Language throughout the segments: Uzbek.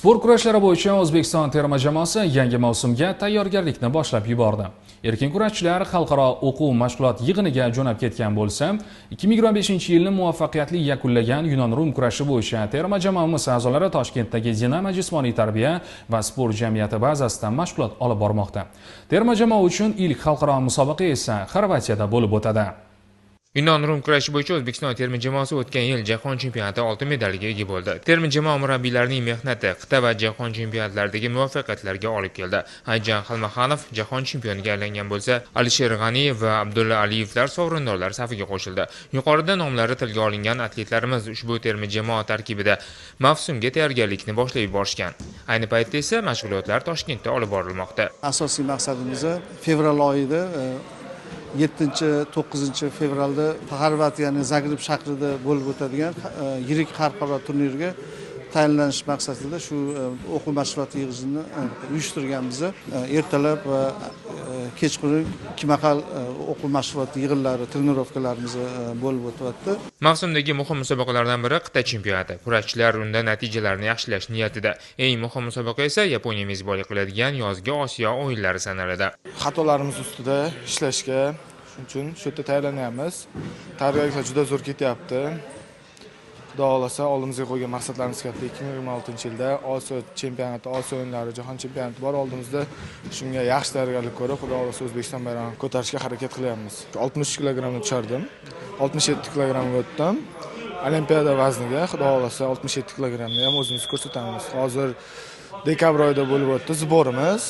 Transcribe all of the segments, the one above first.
Sport kurashlari bo'yicha O'zbekiston terma jamoasi yangi mavsumga tayyorgarlikni boshlab yubordi. Erkin kurashchilar xalqaro o'quv mashg'ulot yig'iniga jo'nab ketgan bo'lsa, 2025-yilni muvaffaqiyatli yakunlagan Yunon-Rum kurashi bo'yicha terma jamoamiz a'zolari Toshkentdagi Dinamo jismoniy tarbiya va sport jamiyati bazasida mashg'ulot olib bormoqda. Terma jamoa uchun ilk xalqaro musobaqa esa Xorvatiyada bo'lib o'tadi. Yunon-Rum kurashi bo'yicha O'zbekiston terma jamoasi o'tgan yil jahon chempionati oltin medaliga ega bo'ldi. Terma jamoa murabbiylarining mehnati qit'a va jahon chempionatlaridagi muvaffaqiyatlarga olib keldi. Ayjan Xalmaxanov jahon chempioniga aylangan bo'lsa, Alisher G'aniyev va Abdulla Aliyevlar sovrindorlar safiga qo'shildi. Yuqorida nomlari tilga olingan atletlarimiz ushbu terma jamoa tarkibida mavsumga tayyorgarlikni boshlab yuborishgan. Ayni paytda esa mashg'ulotlar Toshkentda olib borilmoqda. Asosiy maqsadimiz fevral oyida 7-9 fevralda Xorvatiyaning Zagreb shahrida bo'lib o'tadigan yirik xalqaro turnirga tayinlanish maqsadida shu o'quv mashg'ulot yig'inini uyushtirganmiz. Ertalab va kechqurun ikki mahal o'quv mashg'ulot yig'inlari, trenirovkalarimiz bo'lib o'tyapti. Mavsumdagi muhim musobaqalardan biri qit'a chempionati. Kurashchilar unda natijalarni yaxshilash niyatida. Eng muhim musobaqa esa Yaponiya mezbonlik qiladigan yozgi Osiyo o'yinlari sanaladi. Xatolarimiz ustida ishlashga, shuning uchun shu yerda tayyorlanyapmiz. Tayyorgarliklar juda zo'r ketyapti. Xudo xohlasa oldimizga qo'ygan maqsadlarimiz katta. 2026-yilda Osiyo chempionati, Osiyo o'yinlari, jahon chempionati bor oldimizda. Shunga yaxshi tayyorgarlik ko'rib, Xudo xohlasa O'zbekiston bayrog'ini ko'tarishga harakat qilyapmiz. 63 kilogrammga tushardim. 67 kilogrammga o'tdim. Olimpiada vazniga Xudo xohlasa 67 kilogrammni ham o'zimiz ko'rsatamiz. Hozir dekabr oyida bo'lib o'tdi zborimiz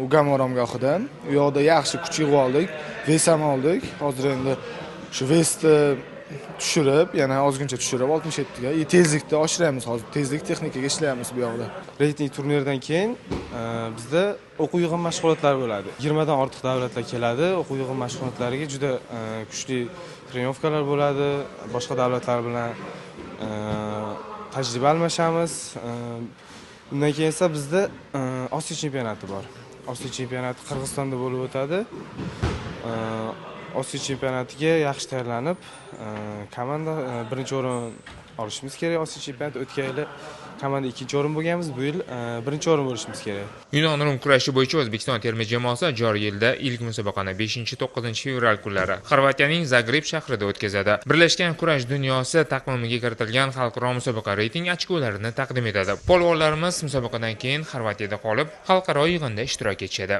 Ugam oromgohida. U yoqda yaxshi kuch yig'ib oldik, ves ham oldik. Hozir endi shu vesni tushirib, yana ozgincha tushirib 67 ga tezlikni oshiramiz hozir. Tezlik texnikaga ishlayapmiz bu yoqda. Reyting turniridan keyin bizda o'quv yig'in mashg'ulotlari bo'ladi. 20 dan ortiq davlatlar keladi. O'quv yig'in mashg'ulotlariga juda kuchli trenirovkalar bo'ladi. Boshqa davlatlar bilan tajriba almashamiz. Undan keyin esa bizda Osiyo chempionati bor. Osiyo chempionati Qirg'izistonda bo'lib o'tadi. Osiyo chempionatiga yaxshi tayyorlanib, komanda birinchi o'rin olishimiz kerak. Osiyo chempionati o'tgan yili komanda ikkinchi o'rin bo'lganmiz, bu yil birinchi o'rin bo'lishimiz kerak. Yunon-Rum kurashi bo'yicha O'zbekiston terma jamoasi joriy yilda ilk musobaqani 5-9 fevral kunlari Xorvatiyaning Zagreb shahrida o'tkazadi. Birlashgan kurash dunyosi taqvimiga kiritilgan xalqaro musobaqa reyting ochkolarini taqdim etadi. Polvonlarimiz musobaqadan keyin Xorvatiyada qolib, xalqaro yig'inda ishtirok etishadi.